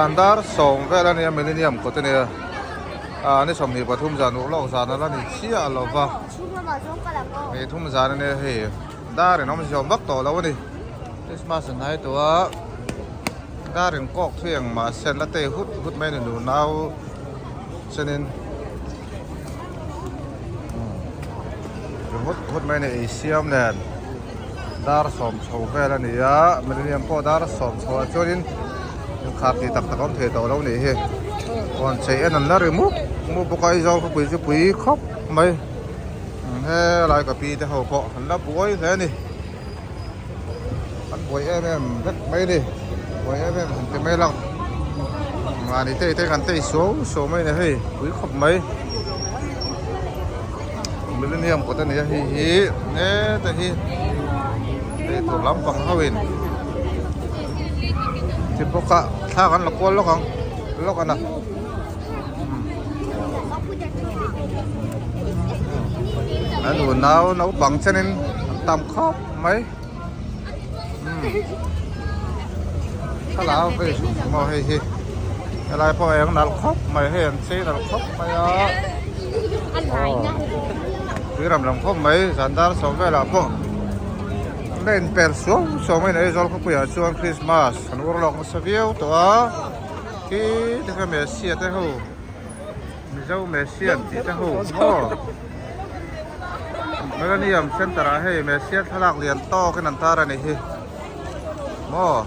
Zan dar sawm vel a nia Millennium kawt a nia ah ni 23 zan urlawk zan ala ni chiah lo va ni thum zan a nia hei dar in awm ziawm vak tawh lo a ni Christmas a hnai tawh a dar in kawk thui ang mahse an la tei hut hut mai a ni nunau chuanin ri hut hut mai a ni ei siam nen. Dar sawm chho vel a ni a, Millennium pawh dar sawm chho ah chuanin inkhar tih tak tak a awm thei tawh lo a nih hi. Kawn chei en an la ri mup mup bawk a, Aizawl khawpui chu pui khawp mai. Helai ka pi te ho pawh an la buai hle a ni. An buai em em vek mai a ni. Buai em em han ti mai lang. Mahni te te kan tei suau suau mai a ni hei pui khawp mai. Millennium kawt a ni a hei hi heta hi hei tur lampang ho in ti bawk a thla kan la kual lawk ang lawk a na an unau naupang chenin an tam khawp mai thlalak vei maw hei hi helai pawh eng nalh khawp mai hei an chei nalh khawp mai a aw tuiram lam khawp mai zan dar sawm velah pawh an la inper suau suau mai a ni Aizawl khawpuiah chuan Christmas an ur lawk nasa viau tawh a khi te kha Messia te ho Mizo Messia an tih te ho maw. Millennium Center ah hei Messiah thlalak lian tawk in an tar a ni hi maw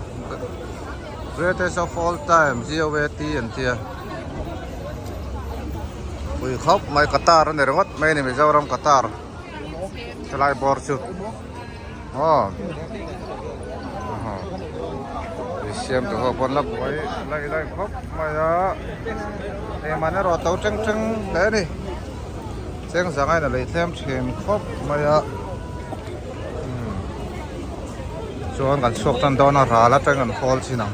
Greatest of all time GOAT an tia pui khawp mai Qatar a ni ringawt mai a ni Mizoram Qatar helai bawr chu maw siam tu ho pawn la buai laih laih khawp mai a hei man erawh a to teng teng hle a ni. Cheng zangain a lei thlem thin khawp mai a chuan kan chhuak tan dawn a ral atang kan hawl chin ang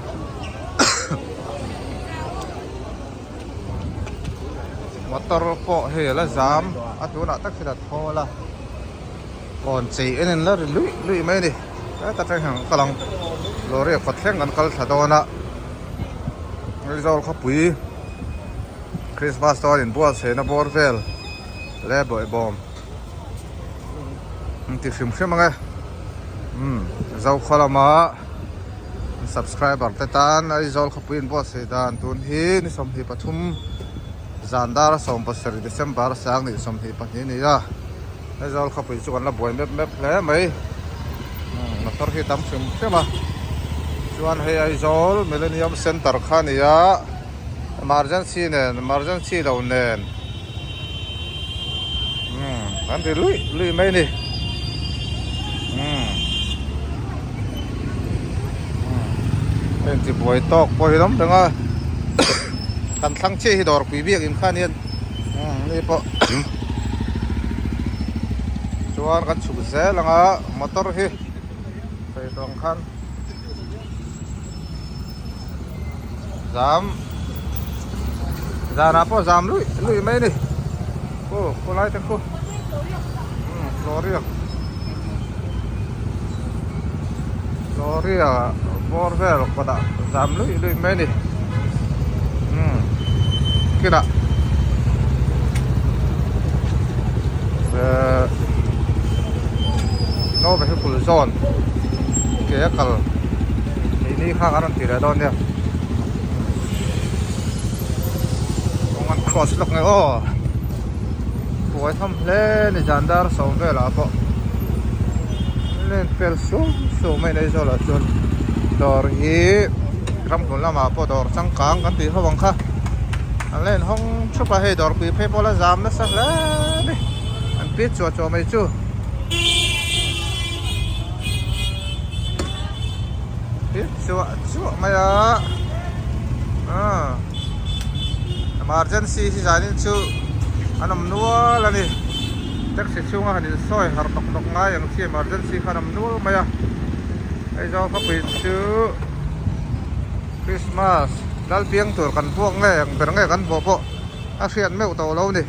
motor pawh hei a la zam a tunah tak hian a thawl a kawn chei en in la ri luih luih mai a ni heta tang hian kan kal ang lorry a kawt thleng kan kal thla dawn a Aizawl khawpui. Christmas dawn in buatsaihna bawr vel leh bawihbawm an ti hrim hrim ang e umm Zokhaw lama subscriber te tan Aizawl khawpui in buatsaih dan tun hi ni 23 zan dar 17 December sang ni 22 a ni a Aizawl khawpui chu kan la buai mep mep hle mai umm motor hi tam hrim hrim a chuan hei Aizawl Millennium Centre kha a ni a. Emergency nen emergency lo nen umm an ri luih luih mai a ni umm umm a inti buai tawk pawh hi a awm reng a kan thlang chiah hi dawrpui biak in khan hian umm ni pawh chuan kan chhuk zel ang a motor hi sawi tawh ang khan. Zam zanah pawh zam luih luih mai a ni aw khawlai te khu umm Gloria Gloria bawr vel kawtah zam luih luih mai a ni umm kinah ehh no vehicle zone ke a kal. Keini kha kan rawn ti leh dawn nia kawng an cross lawk nge aw buai tham hle ni zan dar sawm velah pawh lane pel suau suau mai nei zawlah chuan dawr hi ramhlun lamah pawh dawr changkang kan tih ho ang kha an la inhawng thup a hei dawrpui phei pawh la zam nasa hle a ni an pit chuah chuah mai chu. Chuah chuah mai a emergency hi zanin chu an awm nual a ni taxi chhunga han insawi harh nawk nawk ngai ang chi emergency kha an awm nual mai a Aizawl khawpui chu Christmas lal piang tur kan vuak nge ang ber nge kan vuah pawh a hriat meuh tawh lo a ni.